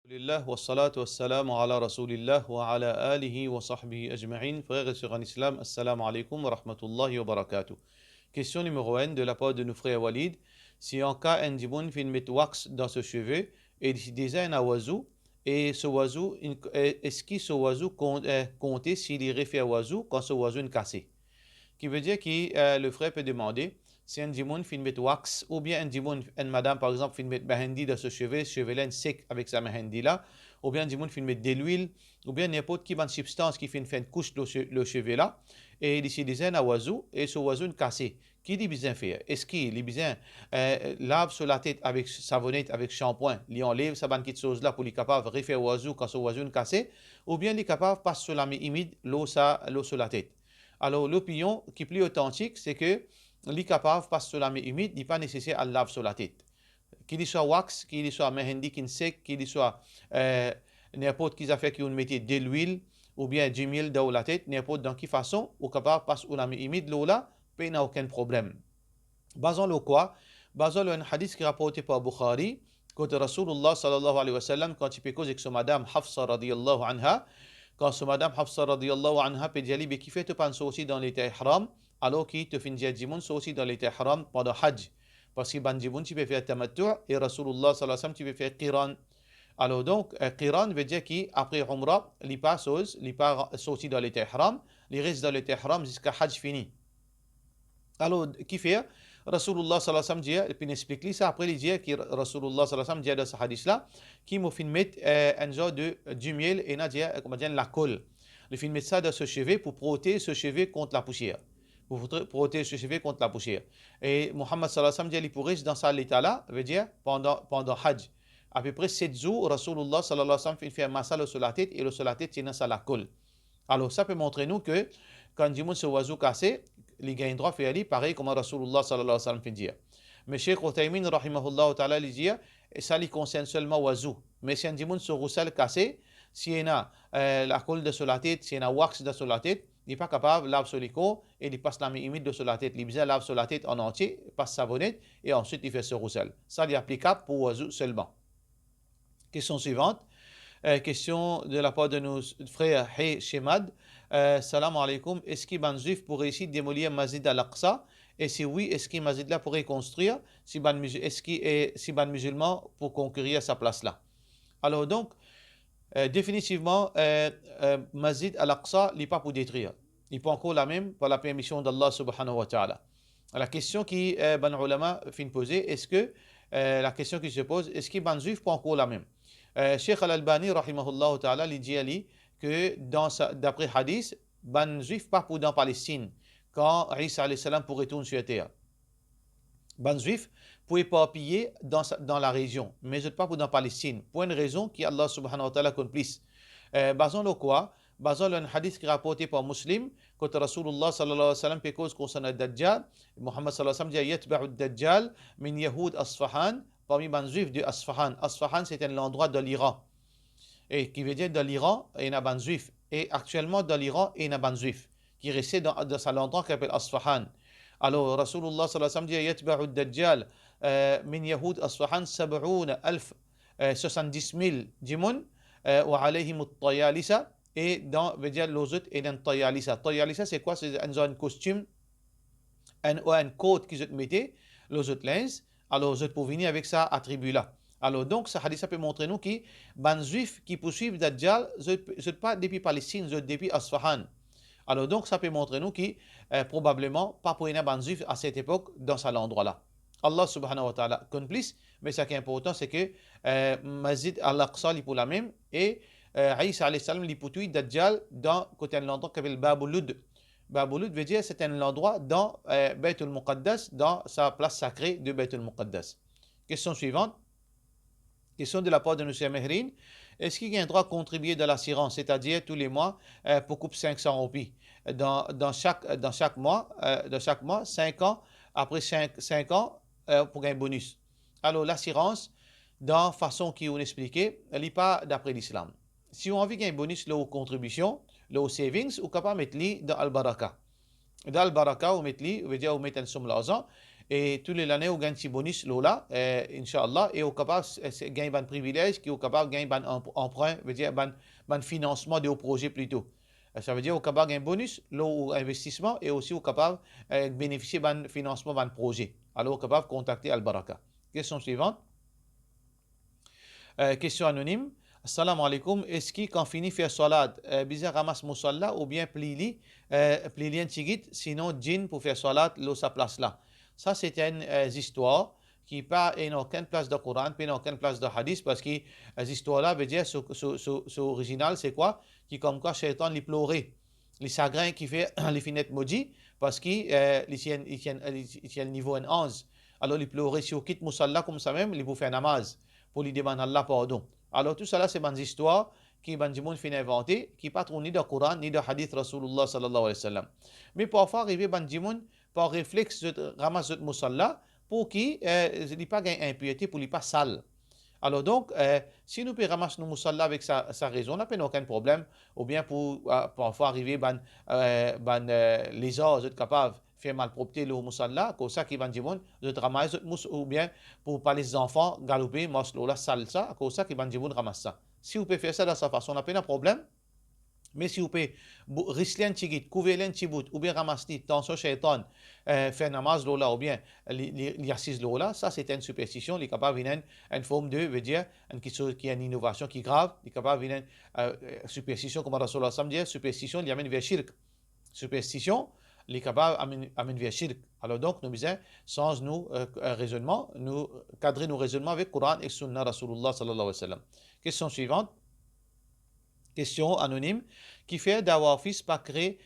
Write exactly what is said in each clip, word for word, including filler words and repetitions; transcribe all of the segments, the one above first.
Alhamdulillah, wassalatu wassalamu ala Rasoulillah wa ala alihi wa sahbihi ajma'in. Frères et sœurs en islam, assalamu alaikum wa rahmatullahi wa barakatuh. Question numéro un de la part de nou frer Walid. Si an ka enn dimoun finn met wax dan so seve e li ti deza ena wazou, e so wazou, inn-, e, eski so wazou kon-, e, konte si li refer wazou kan so wazou inn kase? Ki vedir ki, e, le frer pe demande, si enn dimoun finn met wax, oubien enn dimoun, enn madam par exanp, finn met mehendi dan so seve, seve la inn sek avek sa mehendi la, oubien enn dimoun finn met delwil, oubien ninport ki bann sibstans ki finn fer enn kous lor se-, lor seve la, e li ti deza ena wazou, e so wazou inn kase. Ki li bizin fer? Eski li bizin, e, lav so latet avek savonet, avek sanpwin, li anlev sa bann kiksoz la pou li kapav refer wazou kan so wazou inn kase, oubien li kapav pas so lame imid lor sa, lor so latet? Alor, lopinion ki pli otantik, se ke li kapav pas so lame imid, li pa neseser al lav so latet. Ki li swa wax, ki li swa mehendi kinn sek, ki li swa, e, ninport ki zafer ki ou mete, delwil oubien dimiel dan ou latet, ninport dan ki fason, ou kapav pas ou lame imid lor la, pena okenn problem. Bazan lor kwa? Bazan lor enn hadis ki raporte par Bukhari, kot Rasoulillah sallallahu alayhi wa sallam, kan ti pe koz ek so madam Hafsa radiyallahu anha, kan so madam Hafsa radiyallahu anha pe dir li, "Be kifer to pa'nn sorti dan leta ihram, alor ki to finn dir dimoun sorti dan leta ihram pandan haj?" Parski bann dimoun ti pe fer tamattu, e Rasoulillah sallallahu alayhi wa sallam ti pe fer qiran. Alor donk, e, qiran vedir ki apre umra, li pa soz, li pa ra-, sorti dan leta ihram, li res dan leta ihram ziska haj fini. Alor, kifer? Rasoulillah sallallahu alayhi wa sallam dir, li finn explik li sa, apre li dir ki Rasoulillah sallallahu alayhi wa sallam dir dan sa hadis la, ki mo finn met, e, enn zar de dimiel, ena dir, e, kouma dir, enn lakol. Li finn met sa dan so seve pou protez so seve kont lapousier. Pou prote-, protez so seve kont lapousier. E Muhammad sallallahu alayhi wa sallam dir li pou res dan sa leta la, vedir pandan, pandan haj. Apepre set zour, Rasoulillah sallallahu alayhi wa sallam finn fer masa lor so latet, e lor so latet ti ena sa lakol. Alor, sa pe montre nou ke kan dimoun so wazou kase, li gagn drwa fer li parey kouma Rasoulillah sallallahu alayhi wa sallam finn dir. Me Sheikh Uthaymin, rahimahullahu ta'ala, li dir, e sa li konsern selman wazou. Me si enn dimoun so rousel kase, si ena, e, lakol dan so latet, si ena wax dan so latet, li pa kapav lav so likor e li pas lame imid lor so latet. Li bizin lav so latet an antie, pas savonet, e answit li fer so rousel. Sa li aplikab pou wazou selman. Kestion swivant. E, kestion de la par de nou frer Hey Shemad. E, salam aleykoum. Eski bann Zwif pou reysi demolir Masjid Al-Aqsa? E si wi, eski masjid la pou rekonstrir? Si bann miz-, eski, e, si bann mizilman pou konkerir sa plas la? Alor donk, e, definitivman, e, e, Masjid Al-Aqsa, li pa pou detrir. Li pou ankor lamem par la permision d'Allah subhanahu wa ta'ala. La kestion ki, e, bann ulama finn poze, eski, e, la kestion ki se poz, eski bann Zwif pou ankor lamem? E, Sheikh Al-Albani, rahimahullahu ta'ala, li dir li ke dan sa, dapre hadis, bann Zwif pa pou dan Palestin, kan Isa alayhi salam pou retourn sir ter. Bann Zwif pou eparpiye dan sa, dan larezion, me zot pa pou dan Palestin, pou enn rezon ki Allah subhanahu wa ta'ala konn plis. E, bazan lor kwa? Bazan lor enn hadis ki raporte par Muslim, kot Rasoulillah sallallahu alayhi wa sallam pe koz konsern Dajjal, Muhammad sallallahu alayhi wa sallam dir, "Yatba'u Dajjal min Yahoud Asfahan", parmi bann Zwif de Asfahan. Asfahan, se enn landrwa dan Liran. E ki vedir dan Liran, ena bann Zwif. E aktielman dan Liran, ena bann Zwif ki reste dan, dan sa landrwa ki apel Asfahan. Alor, Rasoulillah sallallahu alayhi wa sallam dir, "Yatba'u Dajjal, e, min Yahoud Asfahan sab'una alf", e, swasanndis mil dimoun, e, "wa alayhim at-tayalisa", e dan, vedir lor zot ena enn tayalisa. Tayalisa, se kwa? Se enn zar enn kostim, enn, ou enn kot ki zot mete lor zot linz, alor zot pou vini avek sa atribi la. Alor donk, sa hadis la pe montre nou ki bann Zwif ki pou swiv Dajjal, zot, zot pa depi Palestin, zot depi Asfahan. Alor donk, sa pe montre nou ki, e, probableman, pa pou ena bann Zwif a set epok dan sa landrwa la. Allah subhanahu wa ta'ala konn plis, me sa ki inportan, se ke, e, Masjid Al-Aqsa, li pou lamem, e, e, Isa alayhi salam, li pou touy Dajjal dan kot enn landrwa ki apel Bab Lud. Bab Lud vedir se enn landrwa dan, e, Baytul Muqaddas, dan sa plas sakre de Baytul Muqaddas. Kestion swivant. Kestion de la par de nou ser Mehrin. Eski gagn drwa kontribie dan lasirans, setadir tou le mwa, e, pou koup sink san roupi? Dan, dan sak, dan sak mwa, e, dan sak mwa, sink an, apre sink, sink an, e, pou gagn bonis. Alor, lasirans, dan fason ki ou explike, li pa dapre Lislam. Si ou anvi gagn bonis lor ou kontribision, lor ou savings, ou kapav met li dan Al-Baraka. Dan Al-Baraka, ou met li, ou vedir ou met enn som larzan, e tou le lane ou gagn ti bonis lor la, eh, inshallah, e ou kapav, eh, gagn bann privilez ki ou kapav gagn bann anp-, anprin, vedir bann, bann finansman de ou proze plito. Eh, savedir ou kapav gagn bonis lor ou investisman e osi ou kapav, eh, benefisie bann finansman bann proze. Alor ou kapav kontakte Al Baraka. Kestion swivan. Eh, kestion anonim. Assalamu alaikum, eski kan fini fer swalat, eh, bizin ramas mousalla oubien pli li, eh, pli li enn tigit, sinon dinn pou fer swalat lor sa plas la? Sa se enn, eh, zistwar ki pa ena okenn plas dan Koran, pa ena okenn plas dan hadis, parski, eh, zistwar la vedir so, so, so, so orizinal se kwa? Ki komkwa Shaytan li plore, li sagrin ki fer li finn et modi, parski, eh, li ti enn, li ti enn, li ti enn nivo enn anz. Alor li plore, si ou kit mousalla koumsa mem, li pou fer namaz, pou li demann Allah pardon. Alor tou sala se bann zistwar ki bann dimoun finn invante, ki pa trouv ni dan Koran, ni dan hadis Rasoulillah sallallahu alayhi wa sallam. Me parfwa arive bann dimoun, par reflex, zot ramas zot mousalla, pou ki, eh, li pa gagn inpirte, pou li pa sal. Alor donk, eh, si nou pe ramas nou mousalla avek sa, sa rezon la, pena okenn problem, oubien pou, ah, parfwa arive bann, eh, bann, eh, lezar, zot kapav fer malpropte lor mousalla, akoz sa ki bann dimoun, zot ramas zot mous, oubien pou pa les zanfan galoupe, mars lor la, sal sa, akoz sa ki bann dimoun ramas sa. Si ou pe fer sa dan sa fason la, pena problem. Me si ou pe bou-, ris li enn tigit, kouver li enn tibout, oubien ramas li, tansion shaytan, eh, fer namaz lor la, oubien li, li, li asiz lor la, sa se enn siperstision, li kapav vinn enn, enn form de, vedir, enn kiksoz ki enn inovasion ki grav, li kapav vinn enn, eh, eh, siperstision, kouma Rasoulillah sallam dir, siperstision, li amenn ver shirk. Siperstision, li kapav amenn, amenn ver shirk. Alor donk, nou bizin sanz nou, eh, eh, rezonnman, nou kadre nou rezonnman avek Koran ek Sunna Rasoulillah sallallahu alayhi wa sallam. Kestion swivan. Kestion anonim, kifer Dawa Office pa kre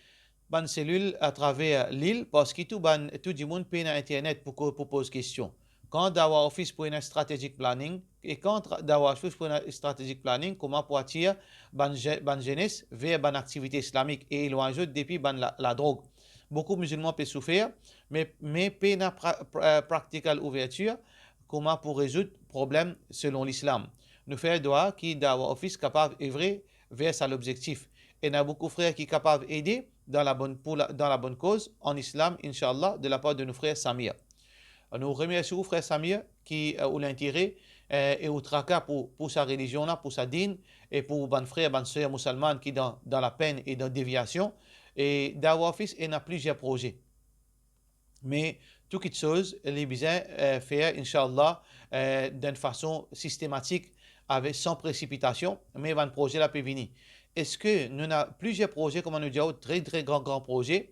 bann selil atraver lil, parski tou bann, tou dimoun pena internet pou ko-, pou poz kestion. Kan Dawa Office pou ena strategic planning, e kan tra-, Dawa Office pou ena strategic planning, kouma pou atir bann ze-, bann zenes ver bann aktivite islamik e elwagn zot depi bann la-, ladrog? Boukou mizilman pe soufer, me, me pena pra-, pra-, practical ouvertir, kouma pou rezoud problem selon Lislam. Nou fer dwa ki Dawa Office kapav evre ver sa lobzektif. Ena boukou frer ki kapav ede dan la bonn, pou la, dan la bonn koz an Islam, inshallah, de lapar de nou frer Samir. Nou remersi ou, frer Samir, ki, eh, ou lintere, eh, e ou traka pou, pou sa relizion la, pou sa din, e pou bann frer, bann ser mousalman ki dan, dan lapenn e dan deviasion. E Dawa Office ena plizier proze. Me tou kiksoz, li bizin, eh, fer, inshallah, eh, dan enn fason sistematik, avek, san presipitasion, me bann proze la pe vini. Eski nou ena plizier proze, kouma nou dir, tre, tre gran, gran proze,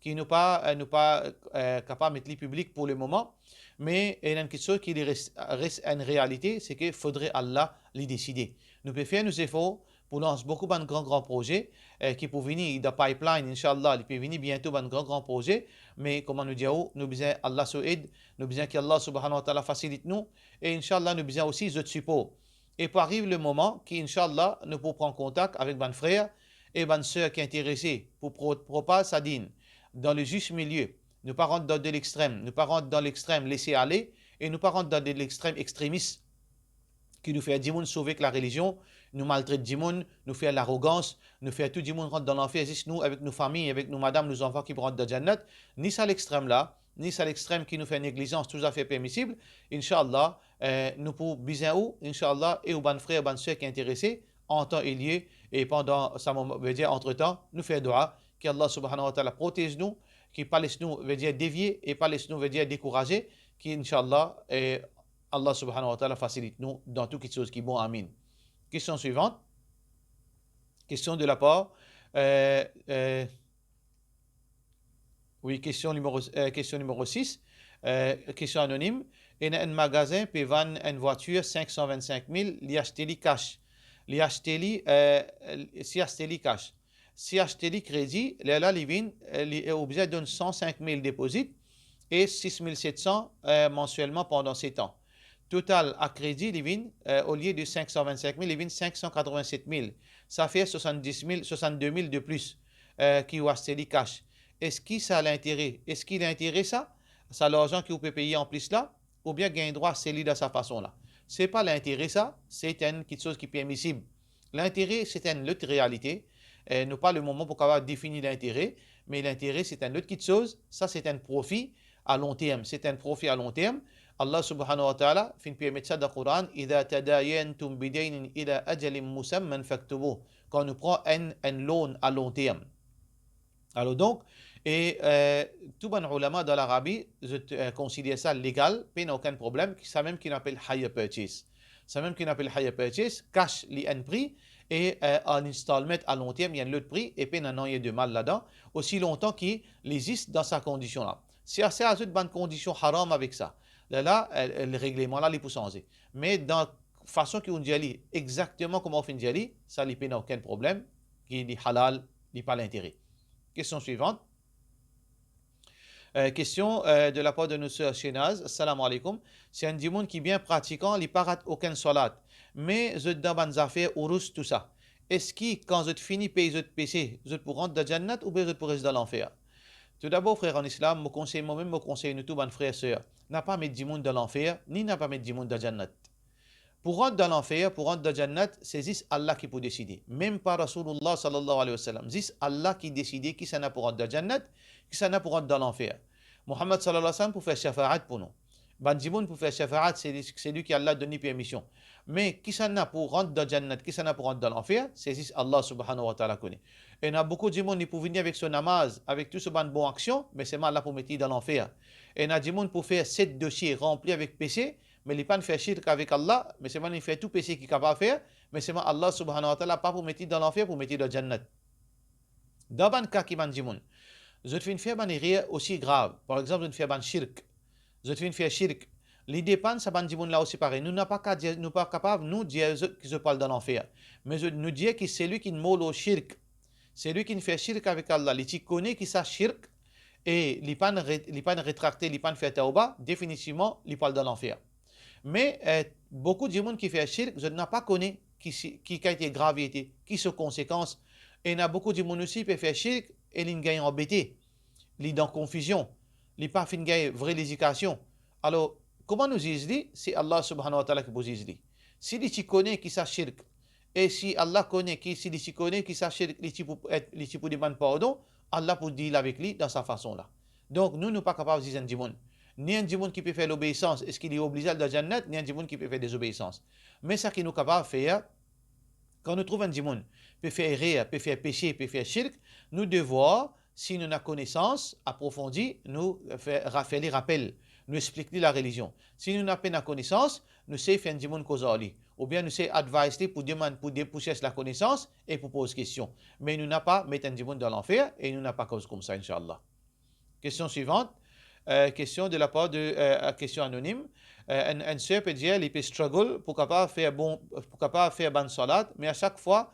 ki nou pa, eh, nou pa, eh, kapav met li piblik pou lemoman, me ena enn kiksoz ki li res, res enn realite, se ke fodre Allah li deside. Nou pe fer nou zefor, pou lans boukou bann gran, gran proze, eh, ki pou vini dan pipeline, inshallah, li pe vini biento bann gran, gran proze, me kouma nou dir ou, nou bizin Allah so ed, nou bizin ki Allah subhanahu wa ta'ala fasilit nou, e inshallah, nou bizin osi zot sipor. E pou ariv lemoman ki, inshallah, nou pou pran kontak avek bann frer e bann ser ki interese pou pro-, propaz sa din dan le zis milie. Nou pa rant dan de lextrem, nou pa rant dan lextrem lese ale, e nou pa rant dan de lextrem extremis. Ki nou fer dimoun sove ek larelizion, nou maltret dimoun, nou fer larogans, nou fer tou dimoun rant dan lanfer, zis nou avek nou fami, avek nou madam, nou zanfan ki pou rant dan Jannat, ni sa lextrem la, ni sa lextrem ki nou fer neglizans tou zafer permisib, inshallah, eh, nou pou bizin ou, inshallah, e ou bann frer, bann ser ki interese, an tan e lie, e pandan sa moman, vedir antretan, nou fer dwa, ki Allah subhanahu wa ta'ala protez nou, ki pa les nou, vedir devie, e pa les nou, vedir dekouraze, ki inshallah, eh, Allah subhanahu wa ta'ala fasilit nou dan tou kiksoz ki bon. Amin. Kestion swivan. Kestion de lapar, eh, eh, wi, kestion nimero, eh, kestion nimero sis, eh, kestion anonim. Ena enn magazin pe vann enn vwatir sink san vennsenk mil, li aste li cash. Li aste li, eh, si aste li cash. Si aste li kredi, lerla li vinn, eh, li, eh, oblize donn san sink mil depozit e sis mil set san, eh, mansielman pandan set an. Total a kredi, li vinn, eh, olie de sink san vennsenk mil, li vinn sink san katreven-set mil. Sa fer swasanndis mil, swasannde mil de plis, eh, ki ou aste li cash. Eski sa lintere? Eski lintere sa? Sa larzan ki ou pe peye anplis la, oubien gagn drwa seli dan sa fason la. Se pa lintere sa, se enn kiksoz ki permisib. Lintere, se enn lot realite. Eh, nou pa lemoman pou kapav defini lintere, me lintere, se enn lot kiksoz. Sa, se enn profi, a long term, se enn profi a long term. Allah subhanahu wa ta'ala finn permet sa dan Koran, "Idha tadayantum bidaynin ila ajalin musamman faktubuh." Kan nou pran enn, enn loan a long term. Alor donk, e, eh, tou bann oulama dan Larabi, zot, eh, konsider sa legal, pena okenn problem, sa mem ki nou apel hire purchase. Sa mem ki nou apel hire purchase, cash li enn pri, e, eh, an installment a long term, li enn lot pri, e pena nanye de mal ladan, osi lontan ki li zis dan sa kondision la. Si a, si azout bann kondision haram avek sa, lerla, eh, eh, le regleman la, li pou sanze. Me dan fason ki ou'nn dir li, exakteman kouma ou finn dir li, sa li pena okenn problem, ki li halal, li pa lintere. Kestion swivant. Euh, kestion, euh, de la par de nou ser Shenaz. Salam alaikum. Si enn dimoun ki bien pratikan, li pa rat okenn salat, me zot dan bann zafer ourous tousa, eski kan zot fini pey zot pese, zot pou rant dan Jannat oubien zot pou res dan lanfer? Toudabor, frer an Islam, mo konsey, momem mo konsey nou tou bann frer, ser, napa met dimoun dan lanfer, ni napa met dimoun dan Jannat. Pou rant dan lanfer, pou rant dan Jannat, se zis Allah ki pou deside. Mem pa Rasoulullah sallallahu alayhi wa sallam. Zis Allah ki deside kisannla pou rant dan Jannat, kisannla pou rant dan lanfer. Muhammad sallallahu alayhi wa sallam pou fer shafaat pou nou. Bann dimoun pou fer shafaat, se li, se li ki Allah donn li permision. Me kisannla pou rant dan Jannat, kisannla pou rant dan lanfer, se zis Allah subhanahu wa ta'ala kone. Ena boukou dimoun, li pou vini avek so namaz, avek tou so bann bon aksion, me selman Allah pou met li dan lanfer. Ena dimoun pou fer set dosie ranpli avek pese, me li pa'nn fer shirk avek Allah, me selman li fer tou pese ki kapav fer, me selman Allah subhanahu wa ta'ala pa pou met li dan lanfer, pou met li dan Jannat. Dan bann ka ki bann dimoun, zot finn fer bann erer osi grav, par exanp, zot finn fer bann shirk, zot finn fer shirk, li depann sa bann dimoun la osi parey. Nou napa ka dir, nou pa kapav, nou dir zot ki zot pou al dan lanfer. Me zot, nou dir ki selwi ki mor lor shirk, selwi ki fer shirk avek Allah, li ti kone ki sa shirk, e li pa'nn re-, li pa'nn retrakte, li pa'nn fer tawba, definitivman, li pou al dan lanfer. Me, eh, boukou dimoun ki fer shirk, zot napa kone ki si, ki kalite gravite, ki so konsekans. Ena boukou dimoun osi pe fer shirk e li'nn gagn anbete, li dan konfizion, li pa finn gagn vre ledikasion. Alor, kouma nou ziz li? Se Allah subhanahu wa ta'ala ki pou ziz li. Si li ti kone ki sa shirk, e si Allah kone ki, si li ti kone ki sa shirk, li ti pou et, li ti pou demann pardon, Allah pou deal avek li dan sa fason la. Donk, nou, nou pa kapav ziz enn dimoun. Ni enn dimoun ki pe fer lobeisans, eski li oblize al dan Jannat, ni enn dimoun ki pe fer dezobeisans. Me sa ki nou kapav fer, kan nou trouv enn dimoun pe fer erer, pe fer pese, pe fer shirk, nou devwar, si nou ena konesans aprofondi, nou fer, ra-, fer li rapel, nou explik li larelizion. Si nou napa konesans, nou sey fer enn dimoun koz ar li, oubien nou sey advise li pou demann, pou de-, pou sers lakonesans e pou poz kestion. Me nou napa met enn dimoun dan lanfer e nou napa koz koumsa, inshallah. Kestion swivant. Euh, kestion de la par de, euh, kestion anonim. Euh, enn, enn ser pe dir, li pe struggle pou kapav fer bon, pou kapav fer bann salat, me a sak fwa,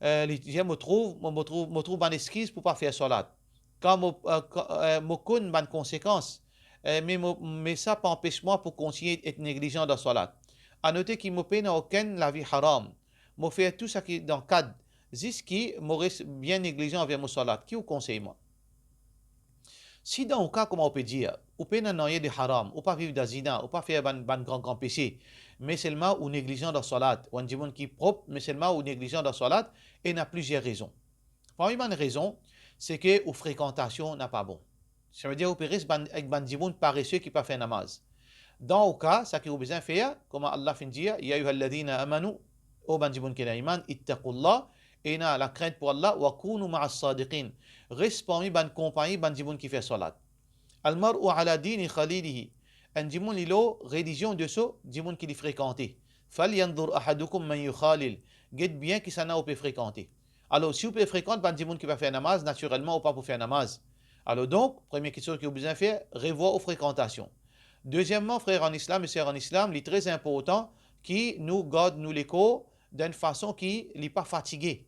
euh, li dir, mo trouv, mo, mo trouv, mo trouv bann eskiz pou pa fer salat. Kan mo, euh, kan, euh, mo konn bann konsekans, euh, me mo, me sa pa anpes mwa pou kontigne et neglizan dan salat. Anote ki mo pena okenn lavi haram. Mo fer tou sa ki dan kad, zis ki mo res bien neglizan anver mo salat. Ki ou konsey mwa? Si dan ou ka, kouma ou pe dir, ou pena nanye de haram, ou pa viv dan zina, ou pa fer bann, bann gran, gran pese, me selman ou neglizan dan salat, ou enn dimoun ki prop, me selman ou neglizan dan salat, ena plizier rezon. Parmi bann rezon, se ke ou frekantasion napa bon. Savedir ou pe res bann, ek bann dimoun parese ki pa fer namaz. Dan ou ka, sa ki ou bizin fer, kouma Allah finn dir, "Ya ayyuhalladhina amanu", o bann dimoun ki ena iman, "ittaqullah", ena lakrint pou Allah, "wa kunu ma'as sadiqin", res parmi bann konpagni bann dimoun ki fer salat. "Al mar'u ala dini khalilihi", enn dimoun li lor relizion de so dimoun ki li frekante. "Falyanzur ahadukum man yukhalil", get bien kisannla ou pe frekante. Alor, si ou pe frekant bann dimoun ki pa fer namaz, natirelman ou pa pou fer namaz. Alor donk, premie kiksoz ki ou bizin fer, revwar ou frekantasion. Dezieman, frer an Islam e ser an Islam, li tre inportan ki nou gard nou lekor dan enn fason ki li pa fatige.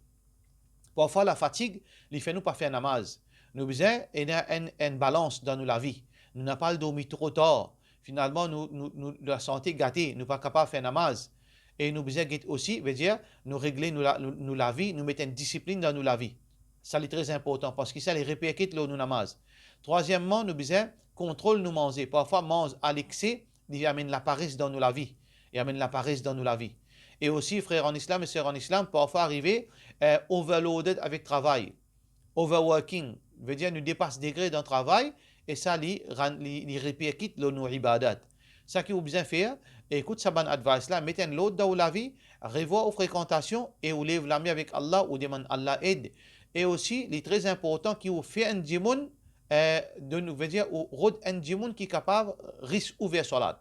Parfwa lafatig, li fer nou pa fer namaz. Nou bizin ena enn, enn balans dan nou lavi. Nou napa al dormi tro tar. Finalman, nou, nou, nou, lasante gate, nou pa kapav fer namaz. E nou bizin get osi, vedir, nou regle nou la-, nou, nou lavi, nou met enn disiplinn dan nou lavi. Sa li tre inportan, parski sa li reperkit lor nou namaz. Trwazieman, nou bizin kontrol nou manze. Parfwa manz a lekse, li amenn lapares dan nou lavi. Li amenn lapares dan nou lavi. E osi, frer an Islam e ser an Islam, parfwa arive, eh, overloaded avek travay. Overworking, vedir nou depas degre dan travay e sa li rann, li, li reperkit lor nou ibadat. Seki ou bizin fer, ekout sa bann advice la, met enn lord dan ou lavi, revwar ou frekantasion e ou lev lame avek Allah, ou demann Allah ed. E osi, li tre inportan ki ou fer enn dimoun, eh, donn, vedir ou rod enn dimoun ki kapav ris ou ver swalat.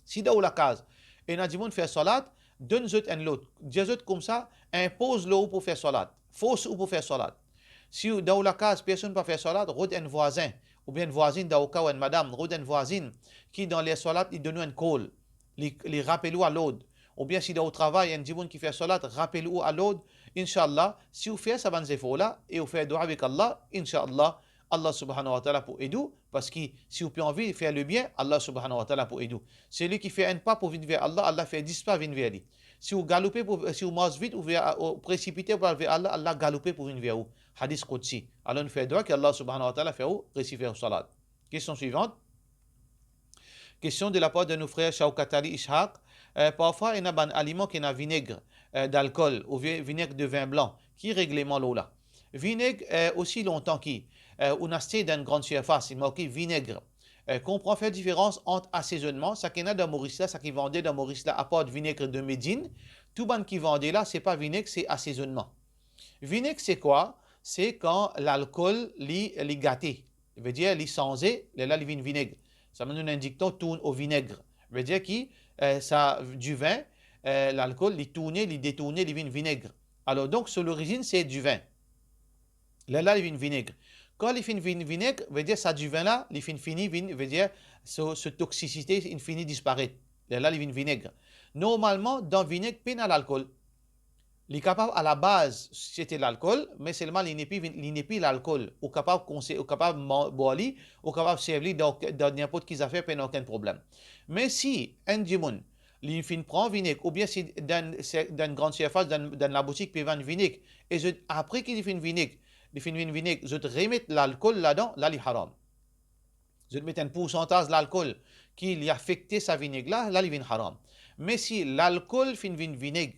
Si dan ou lakaz ena dimoun fer swalat, donn zot enn lord. Dir zot koumsa, inpoz lor ou pou fer swalat, fors ou pou fer swalat. Si ou dan ou lakaz personn pa fer swalat, rod enn vwazin, oubien enn vwazinn dan ou ka, ou enn madam, rod enn vwazinn ki dan ler swalat li donn ou enn call, li, li rapel ou a lord. Oubien si dan ou travay enn dimoun ki fer swalat, rapel ou a lord, inshallah, si ou fer sa bann zefor la e ou fer dua avek Allah, inshallah, Allah subhanahu wa ta'ala pou ed ou, parski si ou pe anvi fer lebien, Allah subhanahu wa ta'ala pou ed ou. Seli ki fer enn pa pou vinn ver Allah, Allah fer dis pa vinn ver li. Si ou galoupe pou, si ou mars vit, ou ver, ou presipite pou al ver Allah, Allah galoupe pou vinn ver ou. Hadis qudsi. Alor nou fer dua ki Allah subhanahu wa ta'ala fer ou resi fer ou swalat. Kestion swivant. Kestion de lapar de nou frer Shaukat Ali Ishaq. Eh, parfwa ena bann aliman ki ena vineg, eh, dalkol oubien vineg de vin blan. Ki regleman lor la? Vineg, eh, osi lontan ki, eh, ou aste dan enn grann sirfas, li marke vineg. Eh, konpran, fer diferans ant asezonnman, seki ena dan Moris la, seki vande dan Moris la, apar vineg de Medine, tou bann ki vande la, se pa vineg, se asezonnman. Vineg se kwa? Se kan lalkol li, li gate. Vedir li sanze, lerla li vinn vineg. Sa mem nou ena enn dikton, tourne au vinaigre. Vedir ki, eh, sa divin, eh, lalkol, li tourne, li detourne, li vinn vineg. Alor donk, so lorizinn se divin. Lerla li vinn vineg. Kan li finn vinn vineg, vedir sa divin la, li finn fini vinn, vedir so, so toksisite inn fini disparet. Lerla li vinn vineg. Normalman, dan vineg pena lalkol. Li kapav alabaz sete lalkol, me selman li nepli vin, li nepli lalkol. Ou kapav konse-, ou kapav man-, bwar li, ou kapav serv li dan, dan ninport ki zafer, pena okenn problem. Me si enn dimoun, li finn pran vineg, oubien si dan, se, dan enn grann sirfas, dan, dan laboutik pe vann vineg, e zot, apre ki li finn vineg, li finn vinn vineg, zot remet lalkol ladan, la li haram. Zot met enn poursantaz lalkol ki li afekte sa vineg la, la li vinn haram. Me si lalkol finn vinn vineg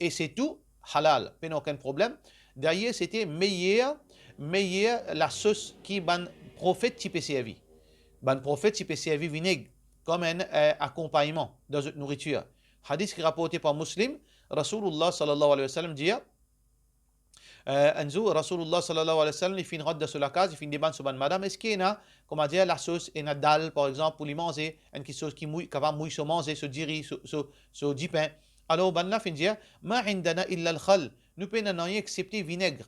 e se tou, halal, pena okenn problem. Dayer, sete meyer, meyer lasos ki bann profet ti pe servi. Bann profet ti pe servi vineg kom enn, eh, akonpagnman dan zot nouritir. Hadis ki raporte par Muslim, Rasoulullah sallallahu alayhi wa sallam dir, Eh, enn zour, Rasoulullah sallallahu alayhi wa sallam, li finn rant dan so lakaz, li finn demann so bann madam, eski ena, kouma dir, lasos, ena dal, par exanp, pou li manze, enn kiksoz ki mouy, kapav mouy so manze, so diri, so, so, so dipin. Alor, bann la finn dir, "Ma indana illa al-khal." Nou pena nanye exsepte vineg,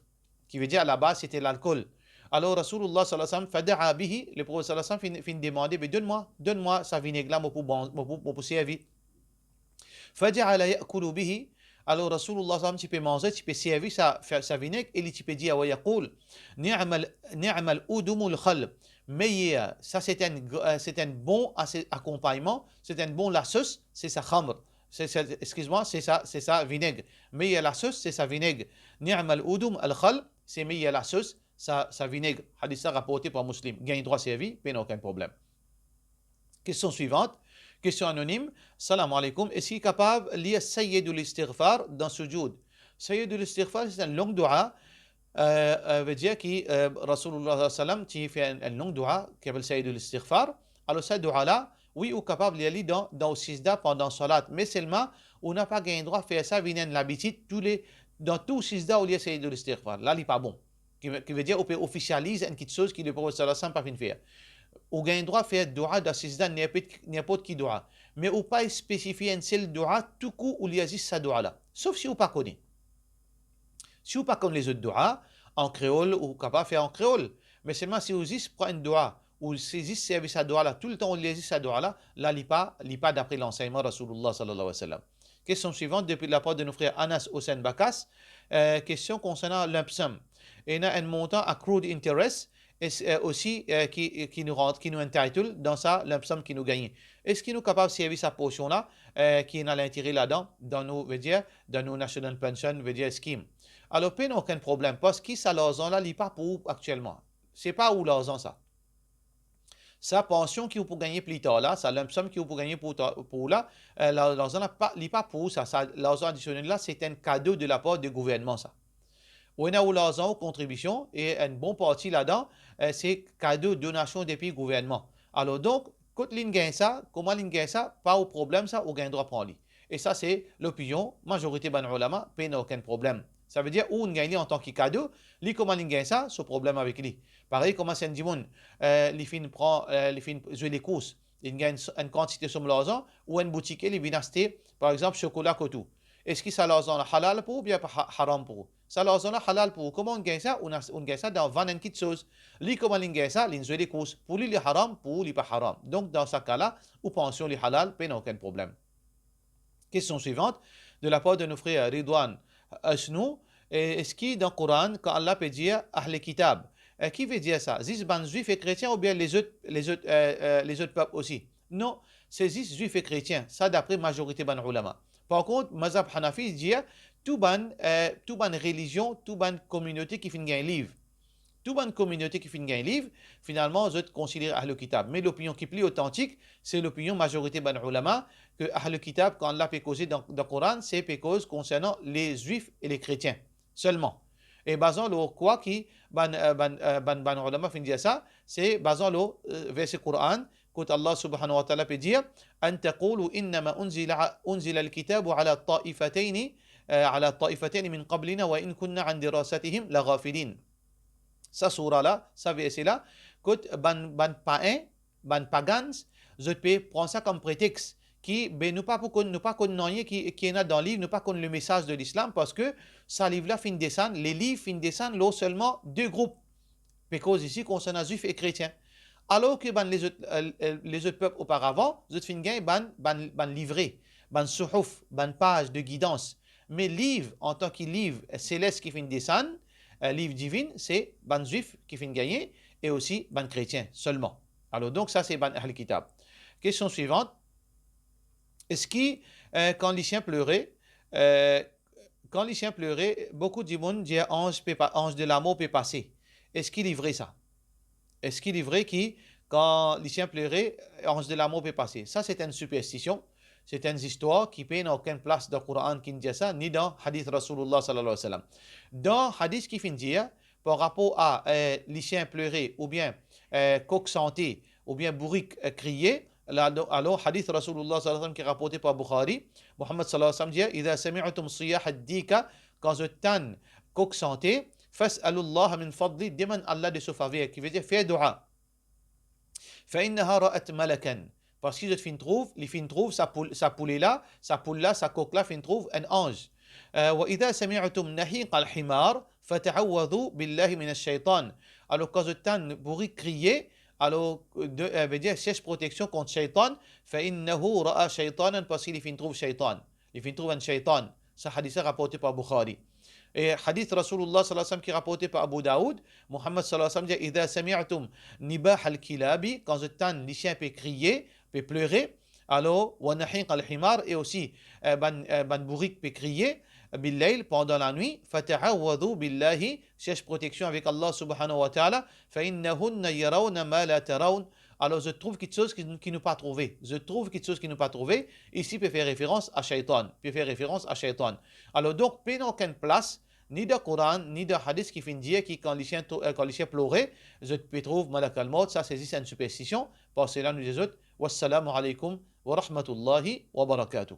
ki vedir alabaz sete lalkol. Alor, Rasoulullah sallallahu alayhi wa sallam, "Fada'a bihi", Leprofet sallallahu alayhi wa sallam finn, finn demande, "Be donn mwa, donn mwa sa vineg la, mo pou ban-, mo pou, mo pou servi." Faja'ala ya'kulu bihi. Alor Rasoulullah sallam ti pe manze, ti pe servi sa, sa vineg, e li ti pe dir, wa yaqul, "Ni'mal, ni'mal udumul khal." Meyer, sa se enn gr-, eh, se enn bon ase-, akonpagnman, se enn bon lasos, se sa khamr. Se, se, eskiz mwa, se sa, se sa vineg. Meyer lasos, se sa vineg. "Ni'mal udum al khal", se meyer lasos, sa, sa vineg. Hadis la raporte par Muslim. Gagn drwa servi, pena okenn problem. Kestion swivant, kestion anonim. Salam aleykoum, eski kapav lir Sayyidul Istighfar dan soujoud? Sayyidul Istighfar, se enn long doua, eh, eh, vedir ki, eh, Rasoulullah sallallahu alayhi wa sallam ti fer enn, enn long doua ki apel Sayyidul Istighfar. Alor sa doua la, wi, ou kapav lir li dan, dan ou sizda pandan swalat, me selman ou napa gagn drwa fer sa vinn enn labitid, toule, dan tou sizda ou lir Sayyidul Istighfar. La, li pa bon. Ki ve-, ki vedir ou pe ofisializ enn kiksoz ki Leprofet sallallahu alayhi wa sallam pa finn fer. Ou gagn drwa fer doua dan sizda, ninport, ninport ki doua. Me ou pa spesifie enn sel doua, toukour ou lir zis sa doua la. Sof si ou pa kone. Si ou pa konn lezot doua, an kreol, ou kapav fer an kreol. Me selman si ou zis pran enn doua, ou si zis servi sa doua la, toultan ou lir zis sa doua la, la li pa, li pa dapre lansegnman Rasoulullah sallallahu alayhi wa sallam. Kestion swivant, depi lapar de nou frer Anas Hossein Bakas. Eh, kestion konsernan lump sum. Ena enn montan accrued interest, e, eh, osi, eh, ki, ki nou rant, ki nou entitled dan sa lump sum ki nou gagne. Eski nou kapav servi sa porsion la, eh, ki ena lintere ladan, dan nou, vedir, dan nou national pension, vedir scheme? Alor, pena okenn problem, parski sa larzan la, li pa pou ou aktielman. Se pa ou larzan sa. Sa pansion ki ou pou gagne pli tar la, sa lump sum ki ou pou gagne pou ta-, pou ou la, eh, la, larzan la pa, li pa pou ou sa, sa larzan adisionel la, se enn kado de lapar de gouvernman sa. Ou ena ou larzan, ou kontribision, e enn bon parti ladan, eh, se kado, donasion depi gouvernman. Alor donk, kot li'nn gagn sa, kouma li'nn gagn sa, pa ou problem sa, ou gagn drwa pran li. E sa se lopinion mazorite bann oulama, pena okenn problem. Savedir, ou'nn gagn li antan ki kado, li kouma li'nn gagn sa, so problem avek li. Parey kouma si enn dimoun, eh, li finn pran, eh, li finn zwe lekours, li'nn gagn enn kantite som larzan, ou enn boutike, li vinn aste, par exanp, sokola kot ou. Eski sa larzan la halal pou ou oubien pa ha-, haram pou ou? Sa larzan la halal pou ou. Kouma ou'nn gagn sa? Ou'nn as-, ou'nn gagn sa dan vann enn kitsoz. Li kouma li'nn gagn sa? Li'nn zwe lekours. Pou li, li haram, pou ou, li pa haram. Donk, dan sa ka la, ou pansion li halal, pena okenn problem. Kestion swivant, de la par de nou frer Ridwan Asnou, e, eski dan Koran, kan Allah pe dir Ahl Kitab, e, ki ve dir sa? Zis bann Zwif e Kretien oubien lezot, lezot, e, e, lezot pep osi? Non, se zis Zwif e Kretien, sa dapre mazorite bann oulama. Par kont, mazhab Hanafi dir tou bann, e, tou bann relizion, tou bann kominote ki finn gagn liv. Tou bann kominote ki finn gagn liv, finalman, zot konsidere Ahl Kitab. Me lopinion ki pli otantik, se lopinion mazorite bann oulama, ke Ahl Kitab, kan Allah pe koze dan, dan Koran, se pe koz konsernan le Zwif e le Kretien selman. E bazan lor kwa ki bann, e, bann, e, bann, bann oulama finn dir sa? Se bazan lor, e, verse Koran, kot Allah subhanahu wa ta'ala pe dir, "An taqulu innama unzila, unzila al-kitabu ala ta'ifatayni, e, ala ta'ifatayni min qablina wa in kunna an dirasatihim laghafilin." Sa soura la, sa verse la, kot bann, bann payin, bann pagans, zot pe pran sa kom pretex ki, be, nou pa pou konn, nou pa konn nanye ki, ki ena dan liv, nou pa konn lemesaz de Lislam, parski sa liv la finn desann, leliv finn desann lor selman de group. Pe koz isi konsernan Zwif e Kretien. Alor ki bann lezot, e, e, lezot pep oparavan, zot finn gagn bann, bann, bann livre, bann souhouf, bann paz de gidans. Me liv, antan ki liv seles ki finn desann, e, liv divin, se bann Zwif ki finn gagne, e osi bann Kretien selman. Alor donk, sa se bann Ahl Kitab. Kestion swivant, eski, e, kan lisien plore, e, kan lisien plore, boukou dimoun dir anz pe pa-, anz de lamor pe pase. Eski li vre sa? Eski li vre ki kan lisien plore, anz de lamor pe pase? Sa se enn siperstision, se enn zistwar ki pena okenn plas dan Koran ki'nn dir sa, ni dan hadith Rasoulillah sallallahu alayhi wa sallam. Dan hadith ki finn dir, par rapor a, e, lisien plore oubien, e, kok sante oubien bourik, e, kriye, la, alor, hadith Rasoulillah sallallahu alayhi wa sallam ki raporte par Bukhari, Muhammad sallallahu alayhi wa sallam dir, "Idha sami'tum siyah ad-dika", kan zot tann kok sante, "fas'alullaha min fadli", demann Allah de so faver, ki ve dir fer doua. "Fa innaha ra'at malakan", parski zot finn trouv, li finn trouv sa poul, sa poule la, sa poul la, sa kok la finn trouv enn anz. E, "Wa idha sami'tum nahiq al-himar, fata'awwadhu billahi minash shaytan." Alor, kan zot tann bourik kriye, alor, de, e, ve dir, serch proteksion kont shaytan, "fa innahu ra'a shaytanan", parski li finn trouv shaytan. Li finn trouv enn shaytan. Sa hadith la raporte par Bukhari. E hadith Rasoulillah sallallahu alayhi wa sallam ki raporte par Abu Daoud, Muhammad sallallahu alayhi wa sallam dir, "Idha sami'tum nibah al-kilabi", kan zot tann lisien pe kriye, pe plore, alor, "wa nahiq al-himar", e osi, e, bann, e, bann bourik pe kriye, "bil-layl", pandan lanwit, "fata'awwadhu billahi", serch proteksion avek Allah subhanahu wa ta'ala, "fa innahunna yarawna ma la tarawn", alor zot trouv kitsoz ki, ki nou pa trouve. Zot trouv kitsoz ki nou pa trouve. Isi pe fer referans a shaytan, pe fer referans a shaytan. Alor donk, pena okenn plas, ni dan Koran, ni dan hadith ki finn dir ki kan lisien to-, e, kan lisien plore, zot pe trouv malak al-mot, sa se zis enn siperstision. Par sela nou dir zot, wassalamu alaykum wa rahmatullahi wa barakatuh.